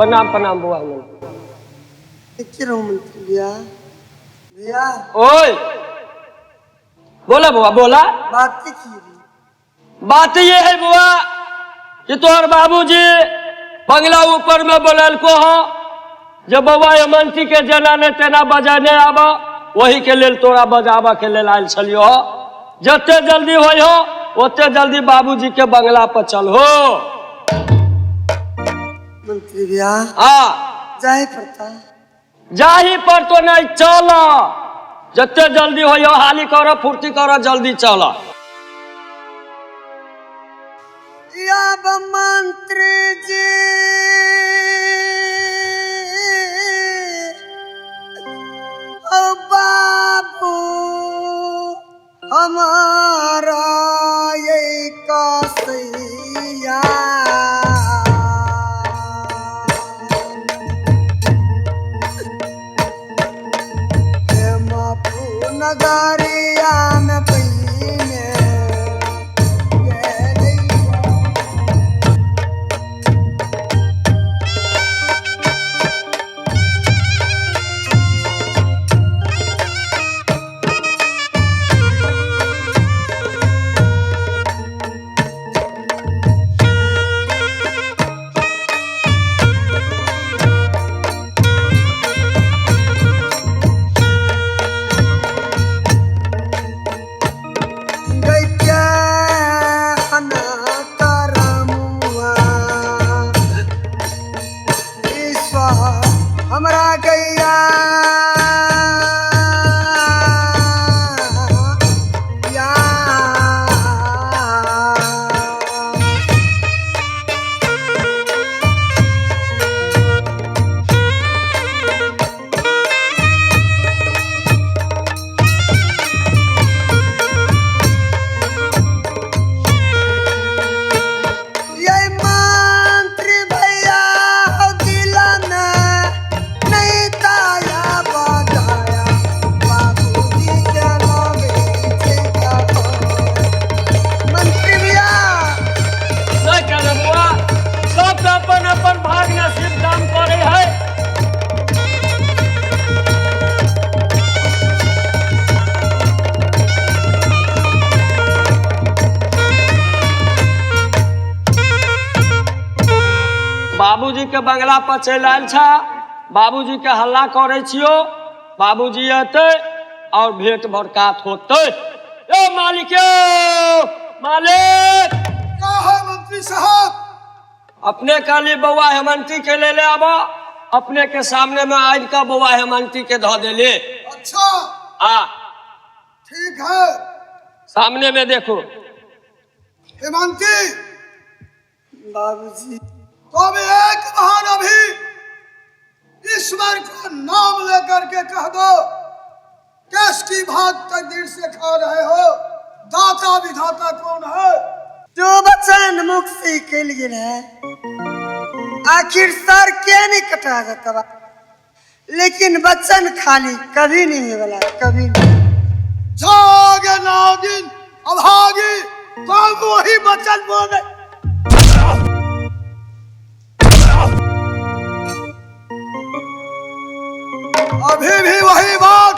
प्रणाम प्रणाम बुआ हमन। एके रहू मंत्री भैया। भैया। ओए बोला बुआ बोला। बात की री? बात ये है बुआ कि तोहर बाबूजी बंगला ऊपर में बोललको हो जे बौआ हेमंती के जेना ने तेना बजाने आबा, वही के लेल तोरा बजाबा के लेल आयल छलियो हो। जते जल्दी होय हो ओते जल्दी बाबूजी के बंगला पर चल हो। मंत्री भैया। हाँ। जाए पड़ता। जाही पर तो नहीं चल, जते जल्दी होय हो हाली करो फुर्ती करो जल्दी चल। अब मंत्री जी ओ बाबू हमारा ये कसैया नगरिया में पहिने हमरा गैया या ये मंत्री भैया हो दिला में नहीं ताया बजाया बाबूजी के लगे छिका हो। मंत्री भैया। नहीं कहले बुआ, सब तो अपन अपन भाग नसीब काम करे है। बाबूजी के बंगला पर चलि आयल छा, बाबूजी के हल्ला करे छियो, बाबूजी अतै और भेंट मुलाकात होतै। ए मालिक, यो मालिक। क्या है मंत्री साहब? अपने कहली बौआ हेमंती के ले ले आबा, अपने के सामने में आबि कऽ बौआ हेमंती के धऽ देले। अच्छा। आ ठीक है। सामने में देखो। हेमंती। बाबूजी। तो अब एक बार अभी ईश्वर का नाम लेकर के कह दो, किसकी भात तकदीर से खा रहे हो? दाता विधाता कौन है? जो बचन मुख से कल गेल है आखिर सर के नहीं कटा जाता बा, लेकिन बचन खाली कभी नहीं होने वाला, कभी नहीं। जागे नागिन अभागी, तुम वही बचन बोल रहे। अभी भी वही बात।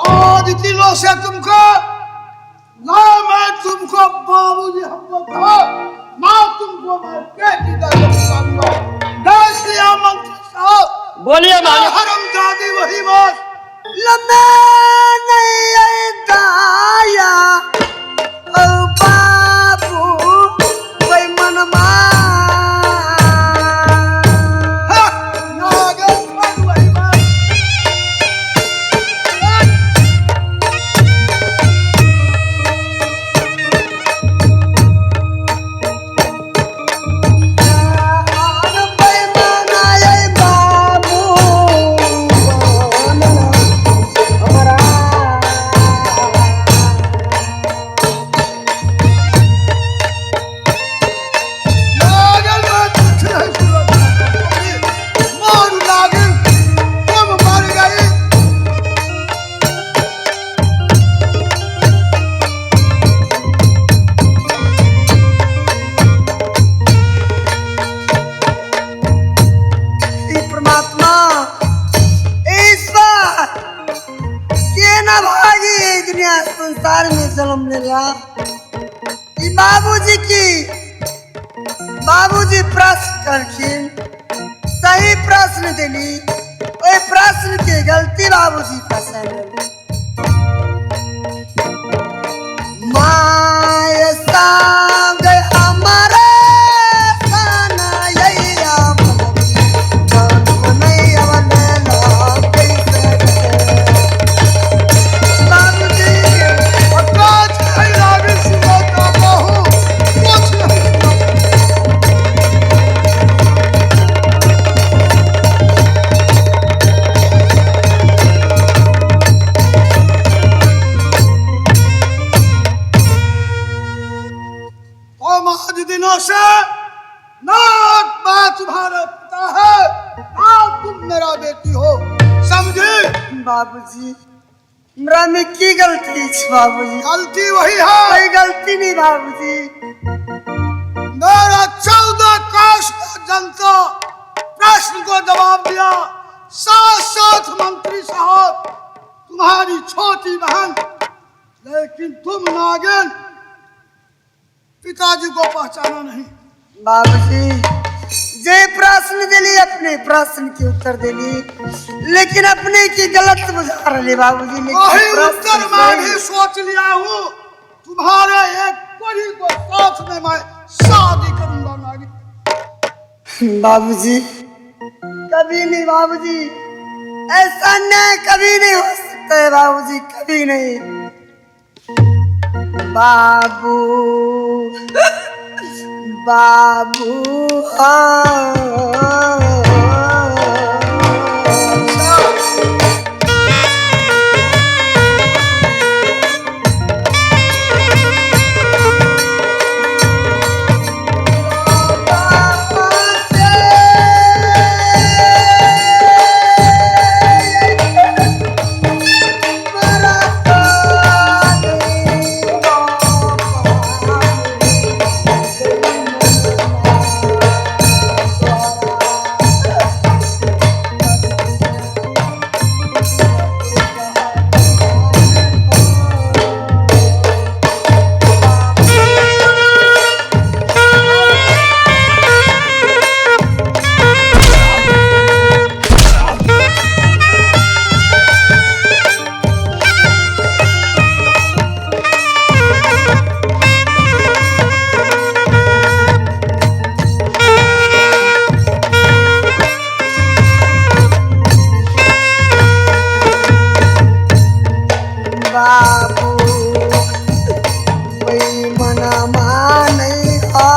आज दिनों से तुमको ना मैं तुमको बाबूजी हमको कहा, ना तुमको मैं बेटी का बुलाऊंगा। देख लिया मंत्री साहब। बोलिए मालिक। हरमजादी वही बात। लम्बे नहीं दाया ओ बाबू वही मनमा। नागन वही बात। बाबू हमरा। दुनिया संसार में जन्म लेला। ई बाबूजी की बाबूजी प्रश्न करखिन, सही प्रश्न देली, ओहि प्रश्न के गलती बाबूजी फंसा लेली। माय संग हमारा सनैया बनैया बनेला कैसे बाबूजी। आज नहीं नागिन सुनाता बहू, कुछ नहीं सुनाता। तुम आज दिनों से ना मैं तुम्हारा पिता है, ना तुम मेरा बेटी हो, समझी? बाबूजी हमरा में की गलती छै बाबूजी? गलती वही है। कोई गलती नहीं बाबूजी। मेरा 14 काश जनता प्रश्न को जवाब दिया, साथ साथ मंत्री साहब तुम्हारी छोटी बहन, लेकिन तुम नागिन पिताजी को पहचाना नहीं। बाबूजी जे प्रश्न दिली अपने प्रश्न के उत्तर दिली, लेकिन अपने की गलत बुझा रही बाबूजी। लेकिन वही प्रश्न उत्तर मैं सही। भी सोच लिया हूँ, तुम्हारे एक परी को साथ में मैं शादी करूंगा नागिन। बाबूजी कभी नहीं बाबूजी, ऐसा अन्याय कभी नहीं हो सकता है बाबूजी, कभी नहीं। बाबू बाबू हाँ। बाबू वही मना माने आ।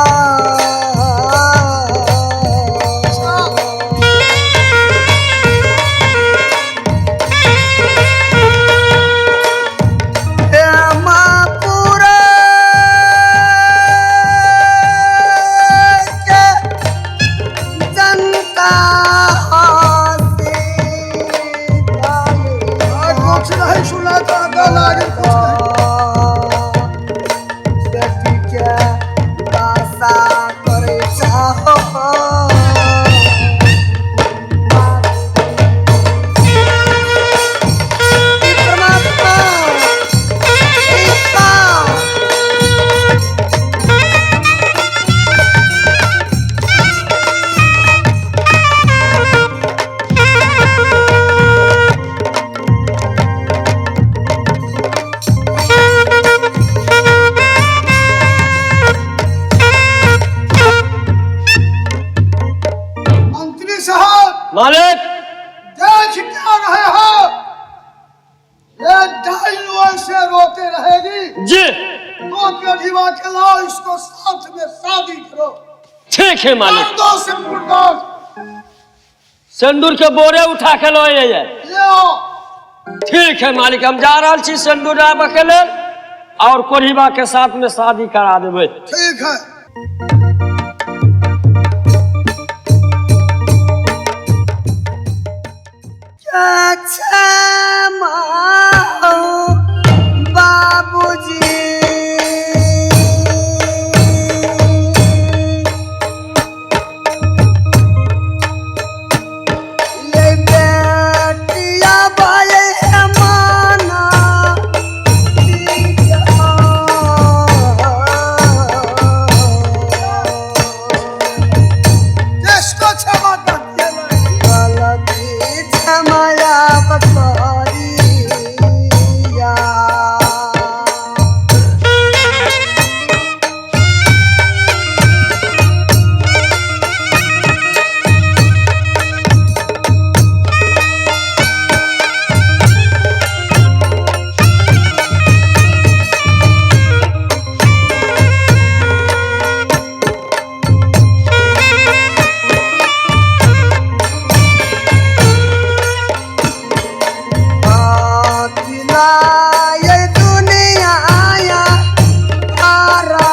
श्यामापुर के जनता से मैं कुछ नहीं सुना चाहता नागिन, कुछ नहीं। बेटीके दासा करै चाहो। परमात्मा ईसा। मंत्री साहब मालिक देख क्या रहे हो? ये डाइन ऐसे रोते रहेगी जी। तो कढ़ीवा के लाओ, इसको साथ में शादी करो। ठीक है मालिक। कर दो सिंदूरदान। सिंदूर के बोरे उठा के लो ये। ले आओ। ठीक है मालिक, हम जा रहल छी सिंदूर आबऽ के लेल और कोढ़ीबा के साथ में शादी करा देबै। ठीक है। अच्छा माँ बाबूजी ये बेटिया बाले माना वाला ये दुनिया आया आरा।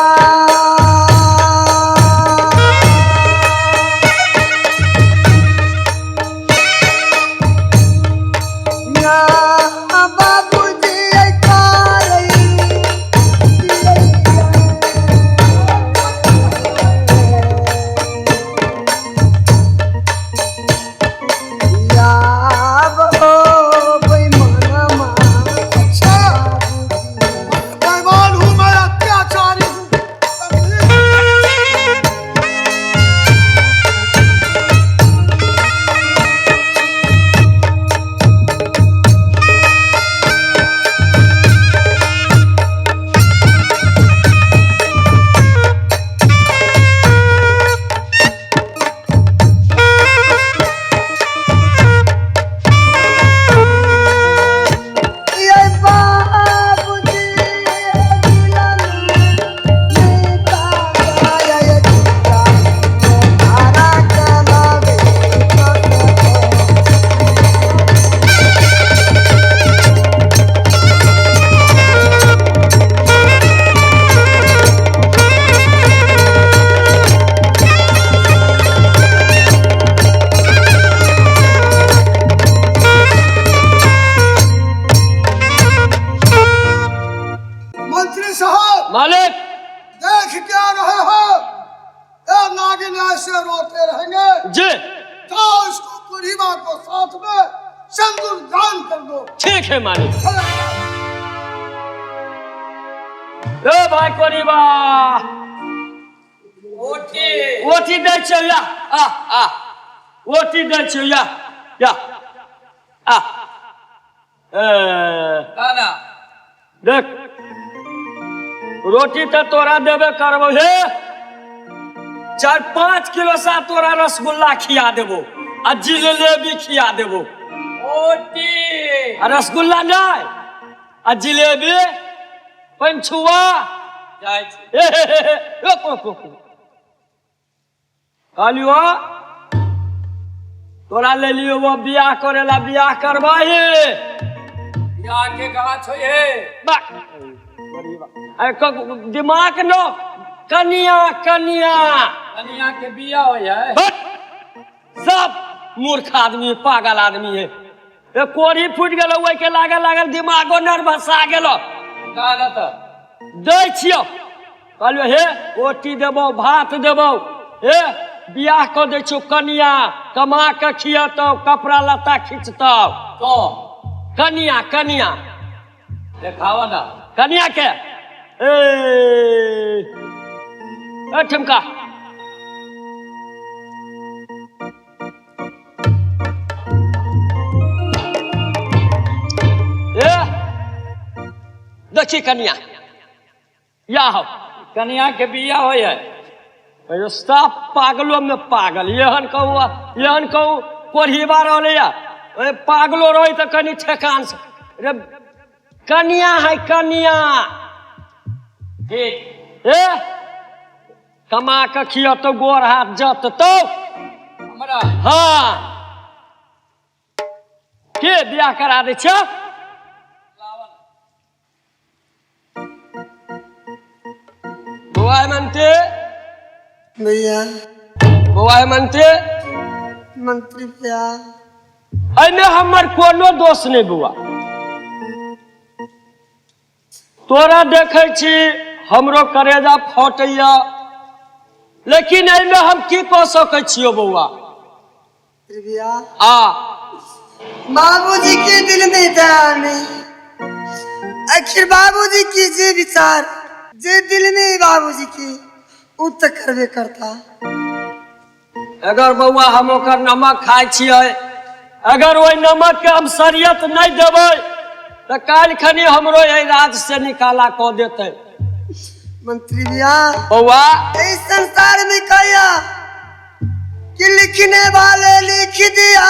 या बाबूजी ये कारई या बेईमानमा। अच्छा, बेईमान हूँ मैं, अत्याचारी हूँ। ये बाबूजी ये झूठा तारा कलावे। मंत्री साहब, मालिक, देख क्या रहे हो? ये नागिन ऐसे रोते रहेंगे। जी। जाओ, इसको पूर्णिमा को साथ में सिंदूर दान कर दो। ठीक है मालिक। ए भाई कोरीबा, ओठी। ओटी दै छियौ, या आ आ, ओटी दै छियौ, या या आ। ए खाना। देख, रोटी तऽ तोरा देबे करबो हे, 4-5 किलो सा तोरा रसगुल्ला खिया देबो आ जिलेबी खिया देबो। ओटी। आ रसगुल्ला नहि आ जिलेबी पंछुआ। जाइ छी। हे हे हे हे, रुक रुक रुक, कहलियो तोरा ले लियो वो बियाह करेला, बियाह करबाही। बियाह के कहाँ छो हे? बा अरे दिमाग नो, कनिया कनिया। कनिया के बियाह होय है। बट सब मूर्ख आदमी, पागल आदमी है। ए कोरी फूटि गेलो, ओहि के लागल लागल दिमागो नर्वस आ गेलो। गाना तऽ दै छियौ, कहलियौ हे रोटी देबौ, भात देबौ, हे बियाह कऽ दै छियौ, कनिया कमा कऽ खियतौ, कपड़ा लत्ता खींचतौ। तो कनिया कनिया। देखावा ना। कनिया के ए ए ठुमका, ए देखी कनिया या हो। कनिया के बियाह होय है। अरे सब पागलो में पागल, एहन कहू एहन कहू कोढ़ीबा रहलै या ओए पागलो रहै तऽ कनि ठेकान से। रे कनिया है कनिया। ठीक। ए कमा कऽ खियतौ, गोर हाथ जततौ। हमरा? हाँ, के बियाह करा दै छियौ? बौआ हेमन्ते। भैया। बौआ हेमन्ते। मंत्री भैया। एहिमे हमर कोनो दोष नहि बौआ, तोरा देखै छी हमरो करेजा फटैया, लेकिन एहिमे हम की कऽ सकै छियौ बौआ? मंत्री भैया, आ बाबूजी के दिल में दया नहीं। आखिर बाबूजी की जे विचार जे दिल में बाबूजी की उ तो करबे करता। अगर बौआ हम ओकर नमक खाइ छियै, अगर ओहि नमक के हम शरीयत नहि देबै तऽ काल्हि खनी हमरो एहि राज से निकाला कऽ देतै। मंत्री भैया, बौआ, इस संसार में कया कि लिखने वाले लिख दिया,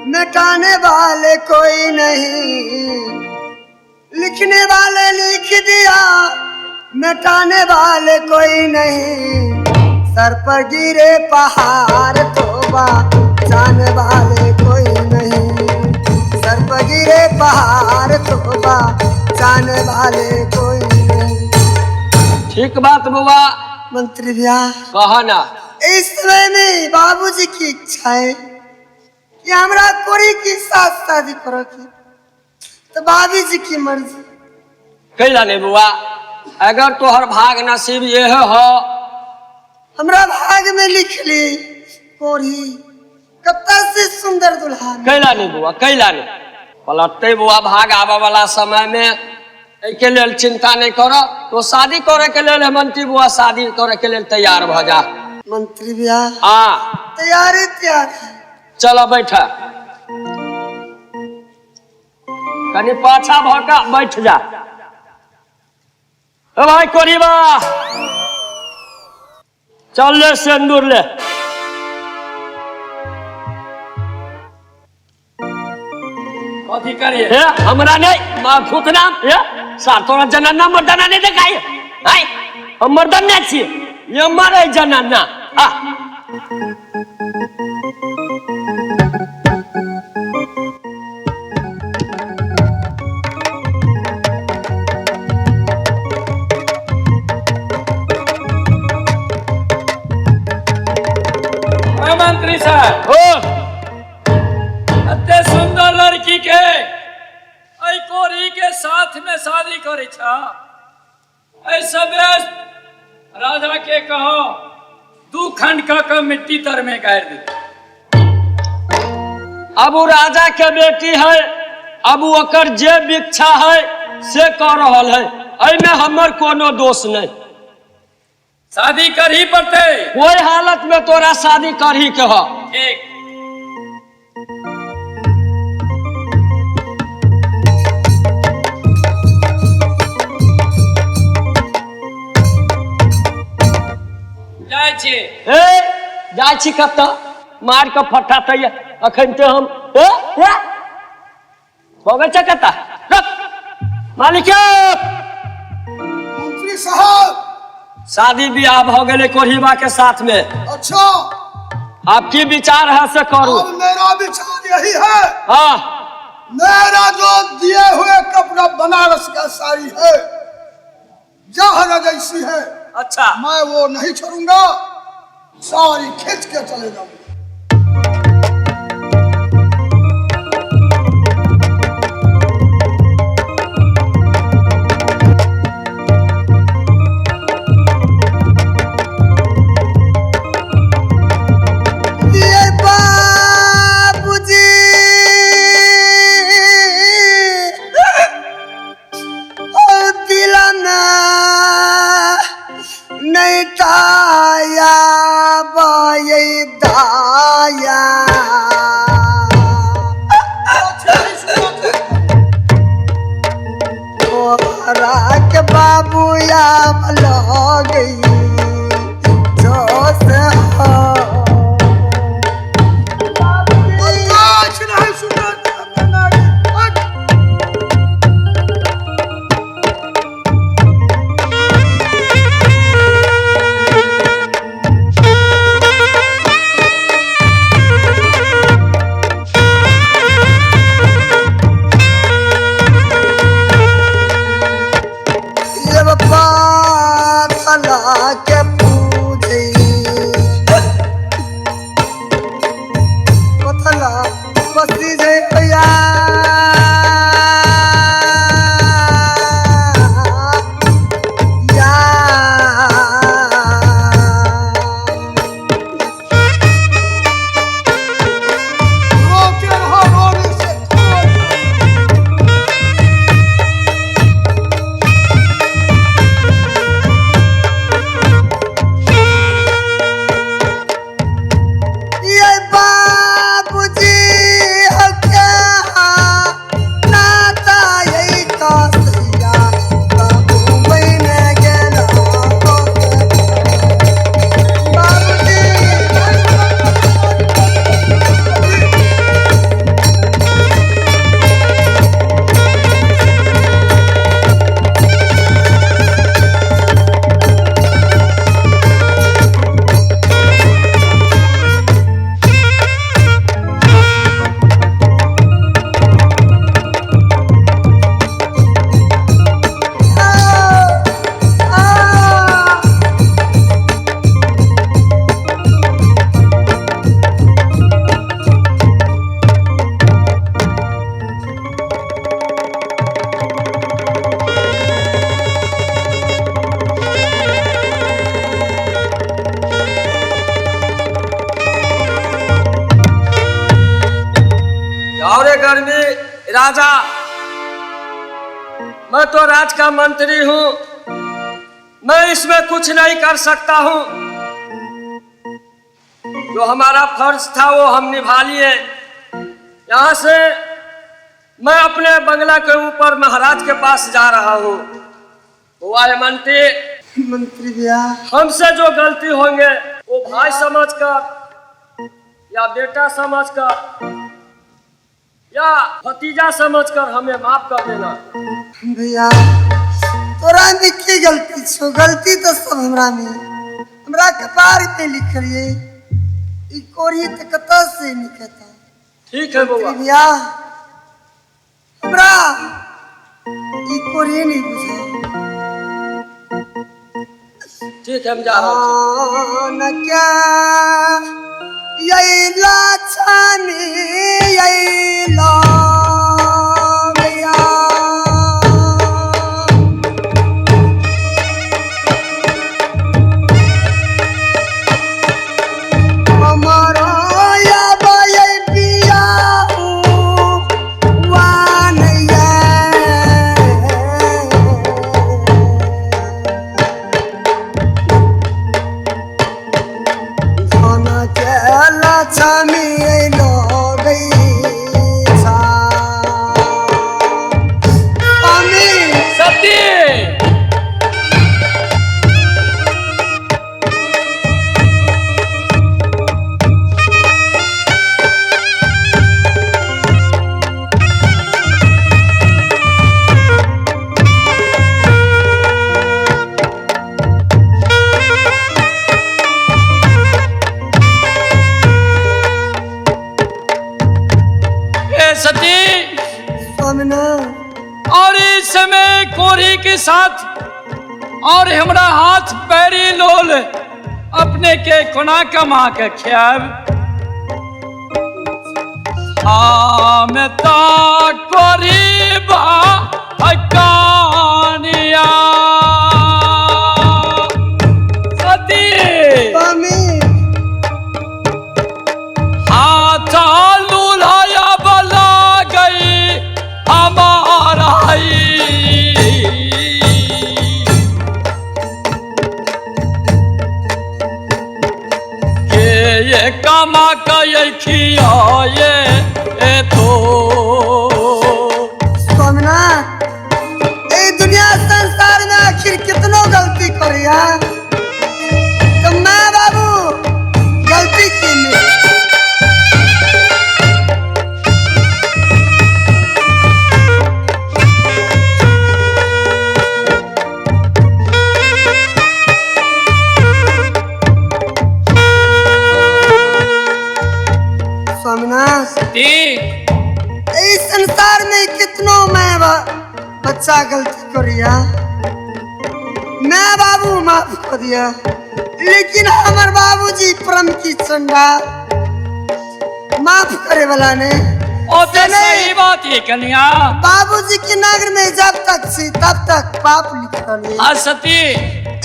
मिटाने वाले कोई नहीं। लिखने वाले लिख दिया, मिटाने वाले कोई नहीं। सर पर गिरे पहाड़ तोबा जाने वाले कोई नहीं। सर पर गिरे गिरे पहाड़ तो बचाने वाले कोई नहीं। ठीक बात बउआ। मंत्री भैया, कह ना। इस समय में बाबूजी की इच्छा है कि हमरा कोरी की साथ शादी करो की, तो बाबूजी की मर्जी। कैला नहीं बउआ, अगर तोहर भाग नसीब ये हो। हमरा भाग में लिख ली कोरी कत्ता से सुंदर दुल्हा। कैला नहीं बउआ, कैला नहीं पलटते बउआ भाग आबे वाला समय में, एहिके लेल चिंता नहीं करो। तो शादी करे के लेल हेमंती बुआ शादी करे के लेल तैयार भ जा। मंत्री भैया, हाँ, तैयारी तैयार है। चलो बैठ, कनी पाछा भ के बैठ जा। ओ भाई कोरीबा, चल ले सिंदूर ले। कथी करिए? हे हमरा नहीं थूतना, हे सार तोरा जनाना मर्दाना नहीं देखाई हाय, हम मर्दाना छियै, ये मरे जनाना। आ मंत्री साहब, ओ एते सुंदर लड़की के एहि कोरी के साथ में शादी करे छ। ऐसा राजा के कहो 2 खंड का मिट्टी तर में गाड़ दे। अब वो राजा के बेटी है, अब ओकर जे इच्छा है से कर रहल है, एहिमे हमर कोनो दोष नहीं। शादी कर ही पड़ते। कोई हालत में तोरा शादी कर ही के हो। ठीक। जाइ छी। ए जाइ छी कतऽ, मार के फट्टा तैय अखन ते हम ए ए भगै छै कतऽ। रुक मालिक। मंत्री साहब, शादी ब्याह भ गेलै कोढ़ीबा के साथ में। अच्छा, आप की विचार है से करू। अब मेरा विचार यही है। हाँ, मेरा जो दिए हुए कपड़ा बनारस का साड़ी है, जहर जैसी है। अच्छा, मैं वो नहीं छोड़ूंगा, साड़ी खींच के चले जाऊंगा। ये बाबूजी ओ दिलना नहीं ताया बाई। राजा, मैं तो राज का मंत्री हूँ, मैं इसमें कुछ नहीं कर सकता हूँ। जो हमारा फर्ज था वो हम निभा लिए। यहाँ से मैं अपने बंगला के ऊपर महाराज के पास जा रहा हूँ। हुआ है मंत्री, मंत्री भैया, हमसे जो गलती होंगे वो भाई समझकर या बेटा समझकर या भतीजा समझकर हमें माफ कर देना। भैया तोरा में की गलती छो? गलती तो सब हमरा में, हमरा कपार पे लिखलिए ई कोरी त कतऽ से निकलता। ठीक है बउआ। भैया हमरा ई कोरी नहीं बुझा। ठीक है, हम जा रहे हैं। न क्या यही लाछानी यही ला भैया। हमारा या बाई पिया वानैया। धन के लक्ष्मी अइलो गई छा। स्वामी सती, ए सती, स्वामीना और इस समय कोरी के साथ और हमरा हाथ पैरी लोल अपने के कोना कमा के ख्याब हम ता कोरी बा हकानिया। सती, स्वामी हाथ लुलाया बला गई हमारा ही। के ये कमा के खियाए ए तो स्वामीना ए दुनिया संसार में आखिर कितनो गलती करिया तो माँ बाबू गलती की नहीं। स्वामीनाथ ती इस संसार में कितनो मैं बच्चा गलती करिया, मैं बाबू माफ कर दिया, लेकिन हमर बाबूजी परम की चंडा माफ करे वाला ने। ओ तो सही बात है कन्या। बाबूजी के नगर में जब तक छी तब तक पाप लिखल है। हाँ सती,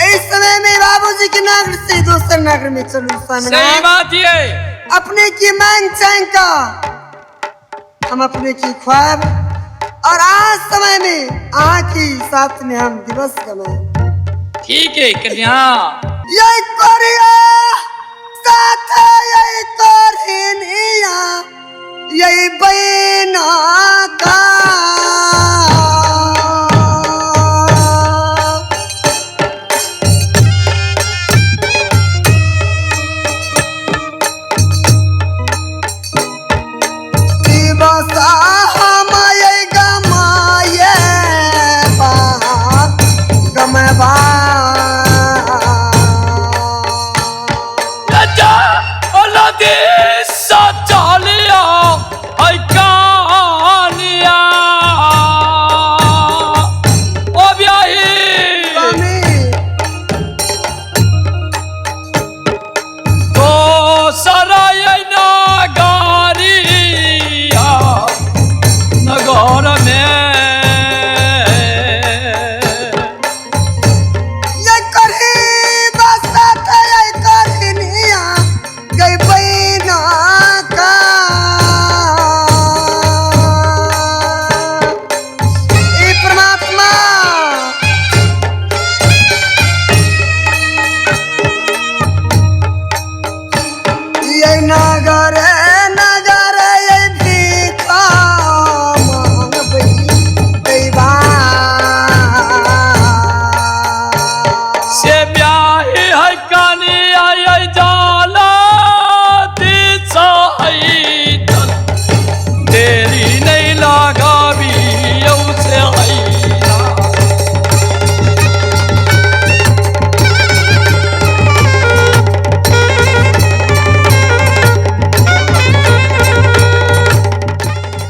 इस समय में बाबूजी के नगर से दोसर नगर में चलू सही स्वामीनाथ। बात ये अपने की मांग चांग का हम अपने की ख्वाब और आज समय में आ की साथ में हम दिवस गमाए। ठीक है कन्या। ये कोरिया साथ ये कोरिनिया ये बैना